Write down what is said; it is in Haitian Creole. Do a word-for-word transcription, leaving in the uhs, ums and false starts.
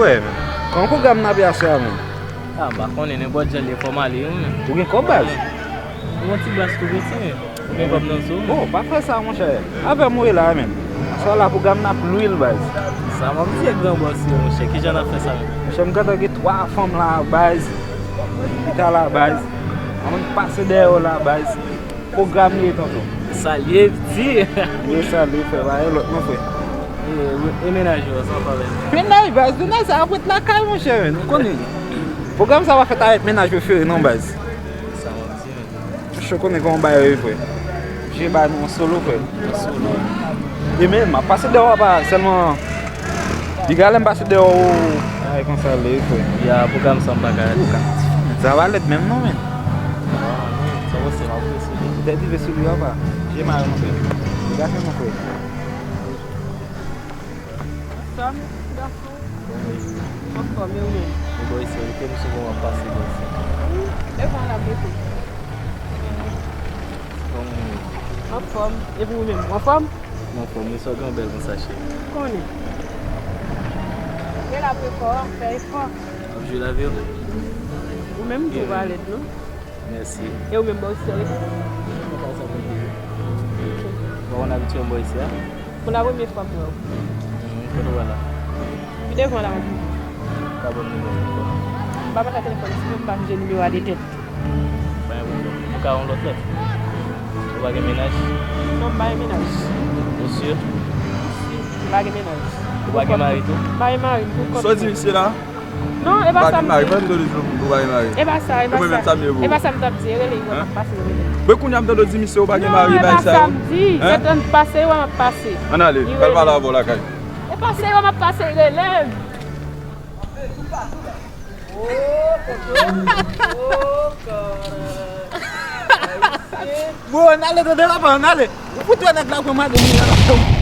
Wè, men. Kòman pwogram n ap ye aswè a, men? A, m pa konnen, nenpòt jan l ye, fò m ale, wi, men. Ou gen kòb, baz? Ou yon ti baz tou piti, men. Ou gen kòb nan sou, men. Bon, pa fè sa, monchè. Avè m ou ye la, men. Aswè a la, pwogram n ap lwil, baz. Sa m ap di, e gran bòs yo, monchè. Kijan n ap fè sa, men? Monchè, m gentan gen twa fanm la, baz. Pita la, baz. Ann pase dèyè yo la, baz. Pwogram li ye, tonton. Sa l ye, piti. Wi, sa l ye, frè, pa gen lòt non, frè. E, e mennaj ou, sa w ap fè? Mennaj, baz, mennaj sa ap ret lakay, monchè, men, ou konnen. Pwogram sa pa fèt avèk mennaj prefere non, baz. Sa w ap di, men. Monchè, ou konnen kòman bagay yo ye, frè. Je ba nou an solo, frè. An solo. E men, m ap pase dèyè w apa, sèlman, piga lè m pase dèyè w, ay, konsa l ye, frè. Ya, pwogram sa m pa ka rate. Sa pa lèd menm non, men. Sa w se, m ap rete sou li. Ou te rive sou li apa. Je mare, mon frè. Piga fè, mon frè. Anfòm, ti gason. Anfòm, e ou menm? Ou bò isi, ou te m souvan w ap pase bò isi. Wi, devan la, bebe. Kòman ou ye? Anfòm, e pou ou menm, ou anfòm? M anfòm, wi, sa w gen w bèl konsa, cheri. Konnen. Rele apre kò a, fè efò. W ap jwi lavi w? Ou menm tou pa lèd, non? Mèsi. E ou menm, bò isi a, wi? Mwen pa sa pou di. Ok. Ou pa konn abitye m bò isi a? Pou la premye fwa m wè w. Hmm, kote w wè la? Pi devan la, m ap vini. Ou ka ban m nimewo telefòn ou? M pa pran telefòn, sinon m pa sonje nimewo a de tèt. Pa gen pwoblèm. Nou ka yon lòt lè. Ou pa gen mennaj? Non, m pa gen mennaj. Ou si? Si, m pa gen mennaj. Ou pa gen mari tou? M pa gen mari, m pou kont mwen. Sa w di misye la? Non, e pa sa m di. Ou pa gen mari, pa m tande di nou, ou pa gen mari. E pa sa, e pa sa. E mwen menm sa m ye pou ou. E pa sa m t ap di, e rele yo, m ap pase rele. Mwen kounye a m tande w di misye ou pa gen mari, bagay sa yo. Non, e pa sa m di. Se tann pase yo, m ap pase. Ann ale, pral pale avè w lakay. E pase yo, m ap pase rele. Bon, ann ale, tande papa, ann ale. Ou fout wè nèg la pran madanm li la.